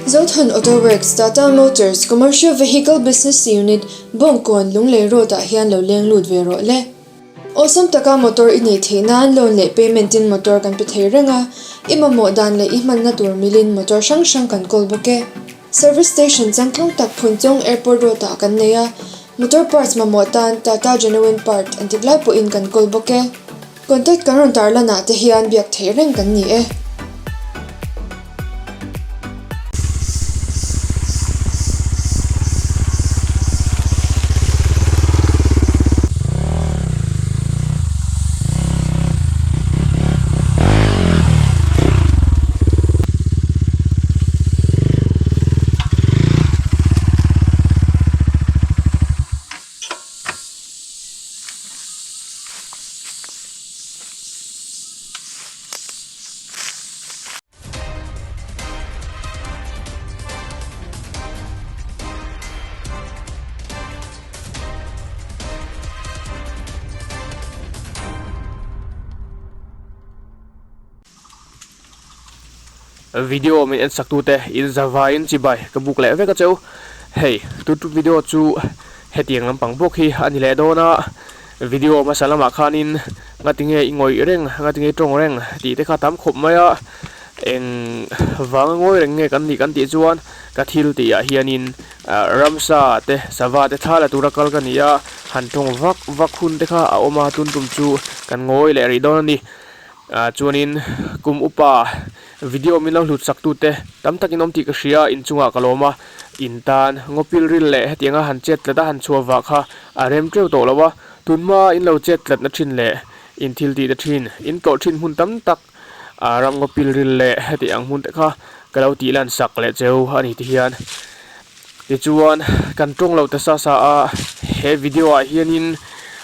Zothan Auto Works, Tata Motors, Commercial Vehicle Business Unit, Bawngkawn, Lunglei Road ah hian lo leng lut ve rawh le. Awlsam taka motor i neih theih nan loan leh payment in motor kan pe thei reng a, i mamawh dan leh i hmanna tur milin motor hrang hrang kan kawl bawk e. Service station changtlung tak Phunchawng Airport Road ah kan nei a, motor parts mamawh tan Tata Genuine Part engtik lai pawhin kan kawl bawk e. Contact kan rawn tarlan ah te hian biak theih reng kan ni e. Video min en sak tute in zavaiin chibai ka buk leh vek a cheu. Hei tut video chu hetiang lampang bawk hi a ni leh dawn a. Video hmasa lamah khanin ngatinge i ngawih reng ngatinge i tawng reng tih te kha tam khawp mai a. Eng vanga ngawi reng nge kan nih kan tih chuan ka thil tih ah hianin ramsa te sava te thla la tura kal ka ni a. Han tawng vak vak hun te kha a awm a tun tum chu kan ngawi leh rih dawn a ni. Ah chuanin kum upa video min lo hlut sak tute tam takin awm tih ka hria a inchungah ka lawm a in tan ngawpil ril leh hetianga han chet tlat a han chhuah vah kha a rem teuh tawh lo a tunhma in lo chet tlat na thin leh in thil tih ta thin in tlawh thin hmun tam tak ah ram ngawpil ril leh heti ang hmun te kha ka lo tih lan sak leh cheu a ni ti hian. Tichuan, kan tawng lo ta sa sa a, he video ah hianin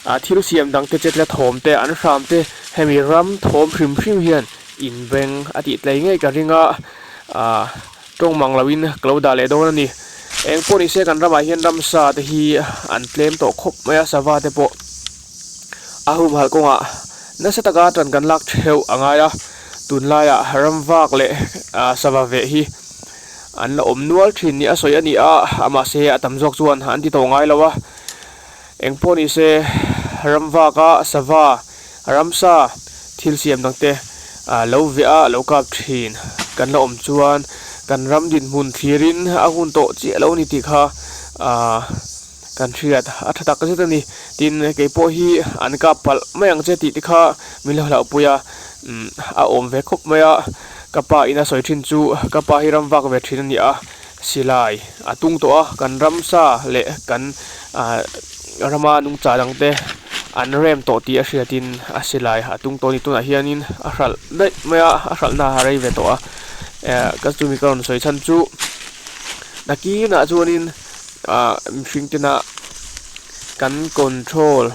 ah thil siam dang te chetla thawm te an hram te hemi ram thawm hrim hrim hian inbeng a tih tlei ngei ka ring a, ah tawng mang loin ka lo dah leh dawn a ni. Eng pawh ni se kan ramah hian ramsa te hi an tlem tawh khawp mai a, sava te pawh a humhalh kawngah nasa taka tan kan lak theuh a ngai a, tunlaiah ram vak leh ah sava veh hi An la awm nual thin ni a sawi a ni a, mahse a tam zawk chuan an ti tawh ngai lo a. Eng pawh ni se ram vaka sava, ramsa thil siam dang te lo veh a, lo kap thin kan la awm chuan kan ram dinhmun thlirin a hun tawh chiah lo ni tih kha ahh kan hriat a tha tak zet a ni. Tin, kei pawh hi an kap palh mai ang che tih te kha min lo hlauhpui a, umm a awm ve khawp mai a. Ka pa in a sawi thin chu ka pa hi ram vak ve thin a ni a, silai a tung tawh a, kan ramsa leh kan ah rama nungcha dang te an rem tawh tih a hriatin a silai a tung tawh a ni. Tunah hianin a hralh daih mai a, a hralhna a rei ve tawh a, eh ka chumi ka rawn sawi chhan chu nakinah chuanin ah mihring tena kan control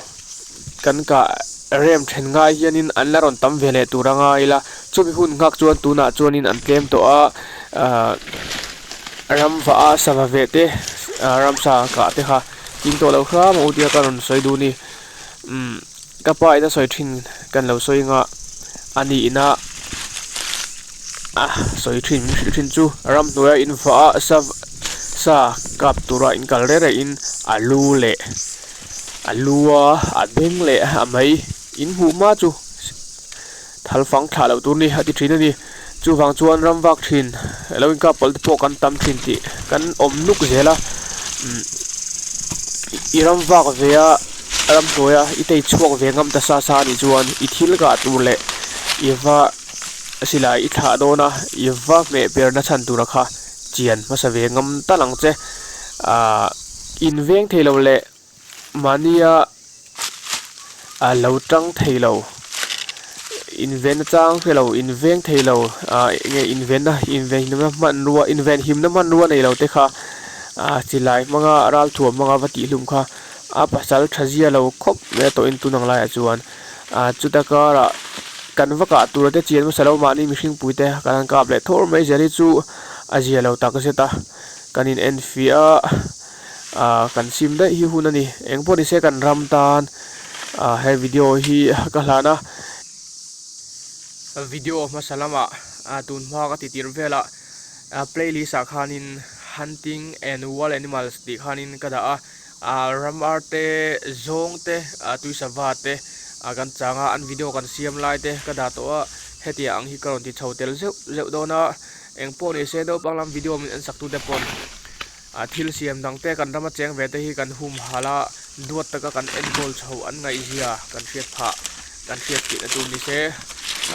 kan kah rem then ngai hianin an la rawn tam ve leh tur a ngai ila chumi hun nghak chuan tunah chuanin an tlem tawh a ahh ram vah a sava veh te ah ramsa kah te kha tin tawh loh hram a u tia ka rawn sawi duh a ni umm ka pa in a sawi thin kan lo sawi anga a ni ina a sawi thin min hrilh thin chu ramhnuaia in vah a sava sa kap tura in kal reng rengin a lu leh. A lu a a beng leh a mei in hmuh hma chu thal fang thlah loh tur ni a ti thin a ni. Chuvang chuan ram vak thin lo inkap pawlh te pawh kan tam thin tih kan awm nuk zel a umm i ram vak ve a ramhnuai a i tei chhuak ve ngam ta sa sa a nih chuan i thil kah tur leh i va silai i thlah dawn a i va hmeh per na chhan tura kha chian hmasa ve ngam tal ang che ahh. Inveng thei lo leh mahnia a lo tang thei lo invenna chang hre lo inveng thei lo ah enge invenna invenhimna hmanrua invenhimna hmanrua nei lo te kha ah silai hmanga ralthuam hmanga va tihhlum kha a pasal tha zia lo khawp mai a tawhin tun ang laiah chuan ah chuta karah kan va kah tur te chian hmasa lo mahni mihring pui te kan han kap leh thawr mai zel hi chu a zia lo tak zet a. Kan in enfiah a ah kan sim daih hi hun a ni. Eng pawh ni se kan ram tan ah he video hi ka hlan a. Video hmasa lamah ah tun hma ka ti tir velah Playlist ah khanin Hunting and Wild Animals tih khanin ka dah a, ah ramar te, zawng te, ah tui sava te ah kan chang a, an video kan siam lai te ka dah tawh a, hetiang ang hi ka rawn ti chho tel zeuh zeuh dawn a, eng pawh ni se naupang lam video min en sak tu te pawn ah thil siam dang te kan rama cheng ve te hi kan hum halh a, duat taka kan enkawl chho an ngaihzia kan hriat phah kan hriat theihna tur ni se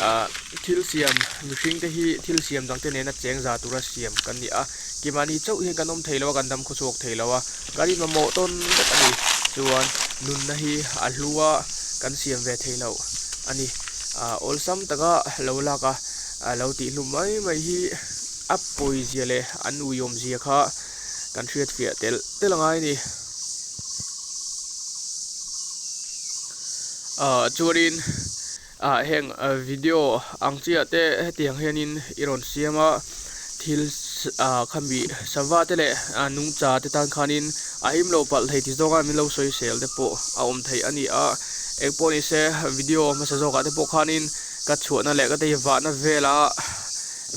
ah thil siam mihring te hi thil siam dang te nena cheng za tura siam kan ni a keimahni chauh hian kan awm thei lo a kan dam khawchhuak thei lo a kan inmamawh tawn vek a ni chuan nunna hi a hlu a kan siam ve thei loh a ni ah awlsam taka lo lak a ah lo tih hlum mai mai hi a pawizia leh an uiawmzia kha kan hriatfiah telh telh a ngai a ni. Ah chuanin ah heng video ang chiah te hetiang hianin i rawn siam a thil ah khami sava te leh nungcha te tan khanin a him lo palh thei ti zawnga min lo sawi sel te pawh a awm thei a ni a engpawh ni se video hmasa zawkah te pawh khanin ka chhuahna leh ka tei vahna vela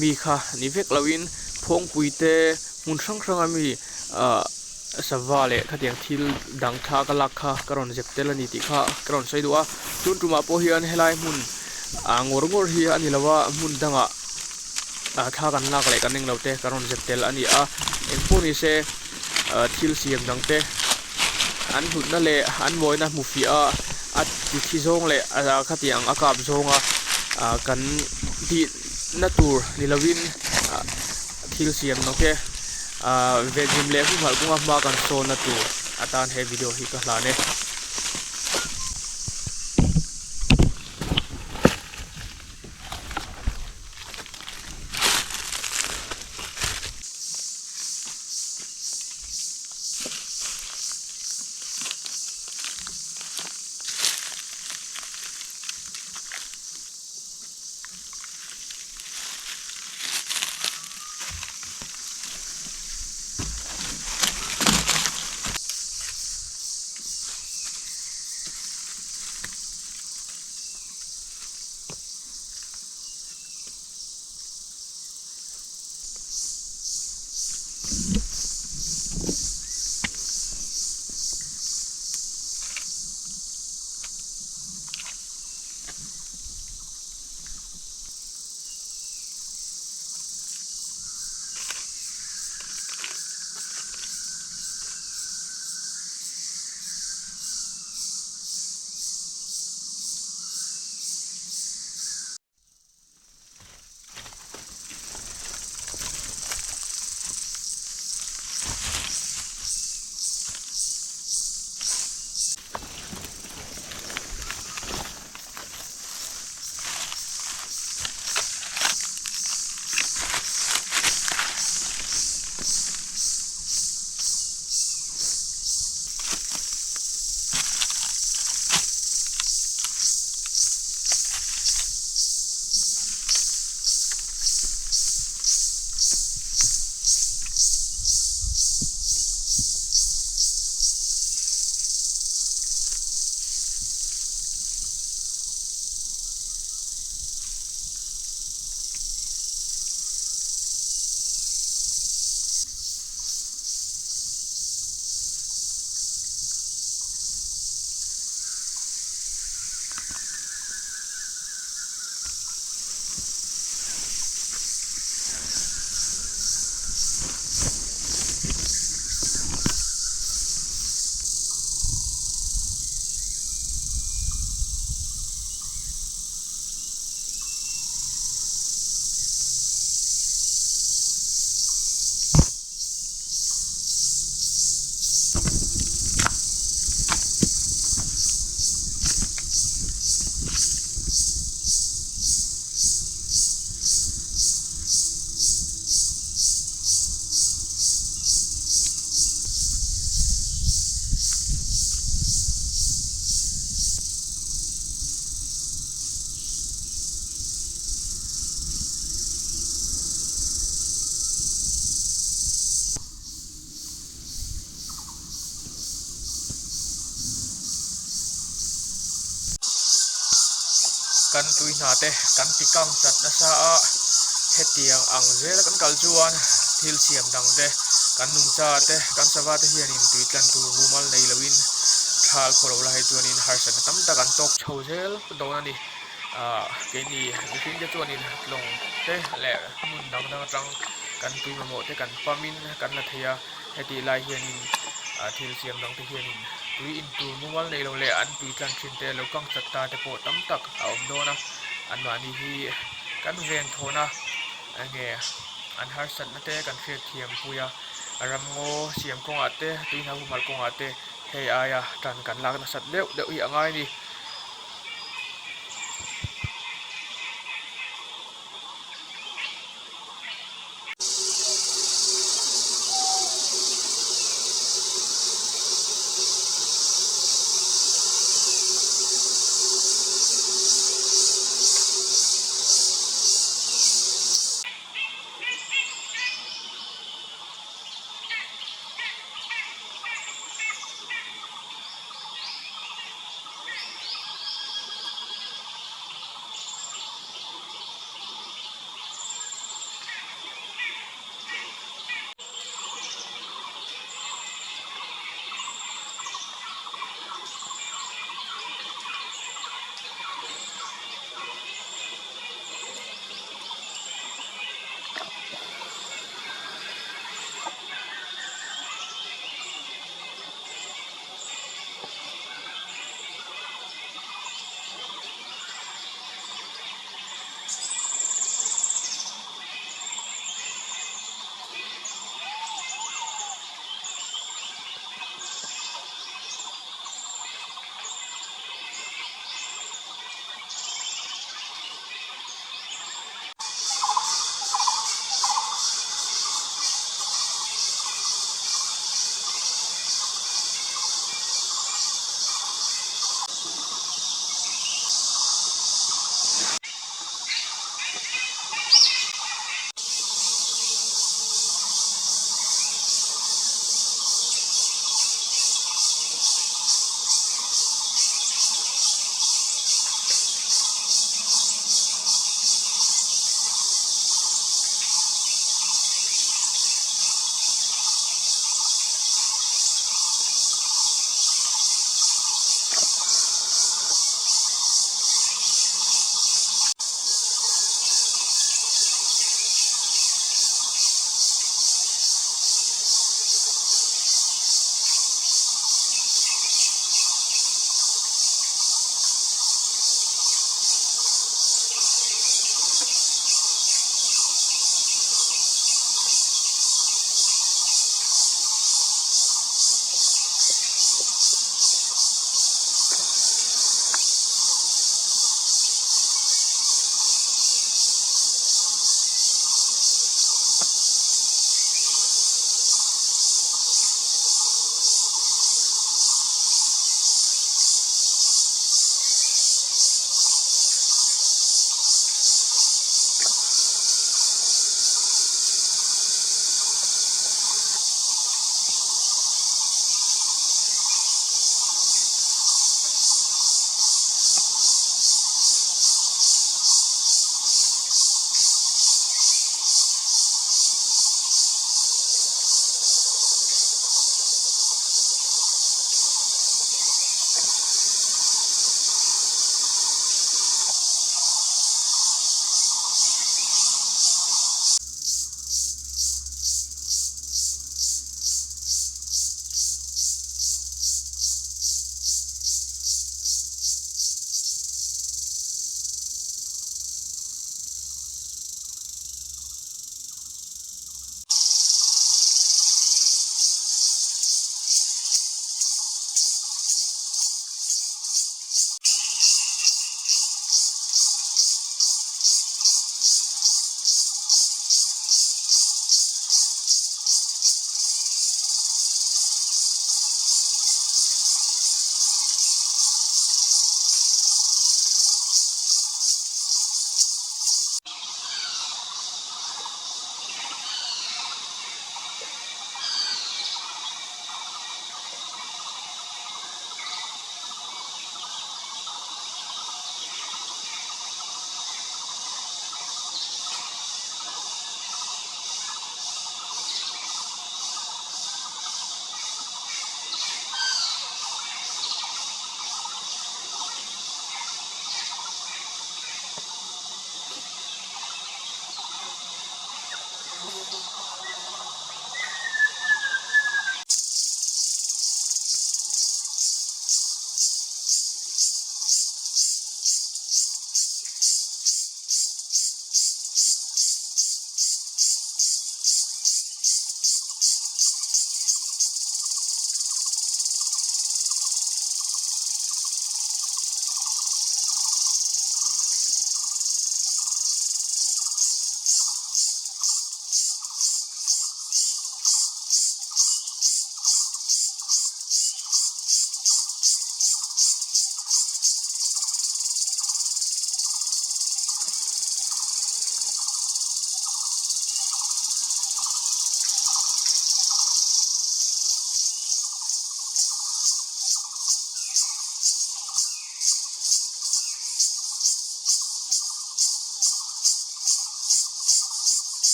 mi kha ni vek loin phawngpui te hmun hrang hranga mi ah. Sava leh khatiang thil dang thla ka lak kha ka rawn zep tel a ni tih kha ka rawn sawi duh a, tun tumah pawh hian helai hmun ah ngawr ngawr hi a ni lo a, hmun dangah ah thla kan lak leh kan englo te ka rawn zep tel a ni a, engpawh ni se ah thil siam dang te an hlutna leh an mawina hmu fiah a, a ti thi zawng leh ah khatiang a kap zawnga ah kan tih na tur ni lovin ah. Thil siam nawk e. Ahh venhim leh humhalh kawnga hma kan sawnna tur atan he video hi ka hlan e. Kan tui hna te kan ti kang chat nasa a, Hetiang ang zela kan kal chuan thil siam dang te, kan nungcha te, kan sava te hianin tui tlan tur mumal nei loin thal khaw lo la hei chuanin harsatna tam tak an tawk chho zel dawn a ni. Ahh keini mihring te chuanin tlawng te leh hmun dang dang atang kan tui mamawh te kan pamin kan la thei a, hetih lai hianin thil siam dang te hianin tui in tur mumal nei lo leh an tui tlan thin te lo kang chat ta te pawh tam tak a awm dawn a, anmahni hi kan ven thawhna enge an harsatna te kan hriatthiam pui a, ramngaw siam kawngah te, tui hna humal kawngah te hei aia tan kan lak nasat deuh deuh hi a ngai a ni.